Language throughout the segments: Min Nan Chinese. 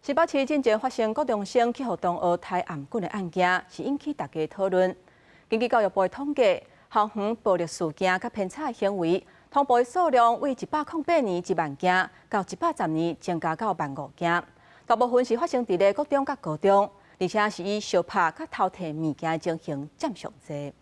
新北市進前發生國中生去予同學刣頷頸的案件，是引起大家討論。根據教育部的統計，校園暴力事件佮偏差的行為，通報的數量為108年1萬件，到110年增加到萬5件。大部分是發生佇咧國中佮高中，而且是以相拍佮偷提物件的情形佔上濟。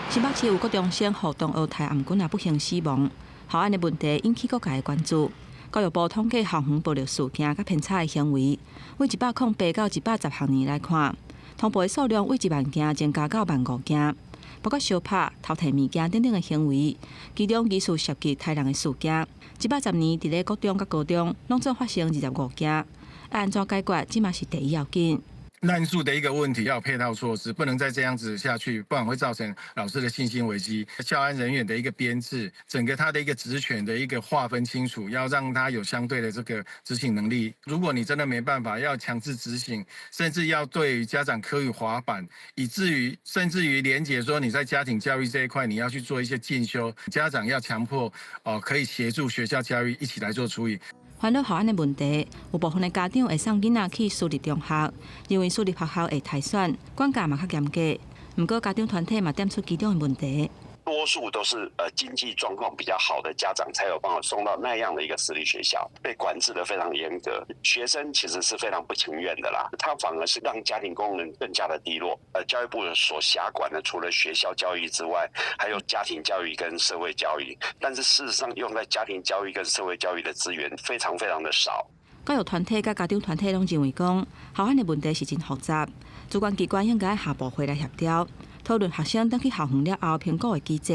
新北市有國中生予同學刣頷頸啊，不幸死亡，校安的問題引起各界的關注。教育部統計校園暴力事件佮偏差的行為，為108到110學年來看，通報的數量為1萬件增加到萬5件，包括相拍、偷提物件等等的行為，其中疑似涉及刣人的事件，110年佇咧國中佮高中攏總發生25件，欲按怎解決，這嘛是第一要緊。濫訴的一個問題要有配套措施，不能再這樣子下去，不然會造成老師的信心危機。教安人員的一個編制，整個他的一個職權的一個劃分清楚，要讓他有相對的這個執行能力。如果你真的沒辦法，要強制執行，甚至要對家長課以罰鍰，以至於甚至於連結說你在家庭教育這一塊，你要去做一些進修，家長要強迫哦，可以協助學校教育一起來做處理。煩惱校安的問題，有部分的家長會送囡仔去私立中學，認為私立學校會篩選，管教嘛較嚴格。毋過家長團體嘛點出其中的問題。多數都是經濟狀況比較好的家長才有辦法送到那樣的一個私立學校，被管制得非常嚴格，學生其實是非常不情願的啦。他反而是讓家庭功能更加的低落。教育部所轄管的除了學校教育之外，還有家庭教育跟社會教育，但是事實上用在家庭教育跟社會教育的資源非常非常的少。教育團體佮家長團體攏認為講，校安的問題是真複雜，主管機關應該下部會來協調，討論學生轉去校園了後評估的機制，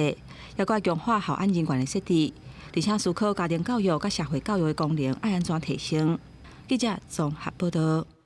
也閣強化校安人員的設置，而且思考家庭教育佮社會教育的功能愛按怎提升。記者綜合報道。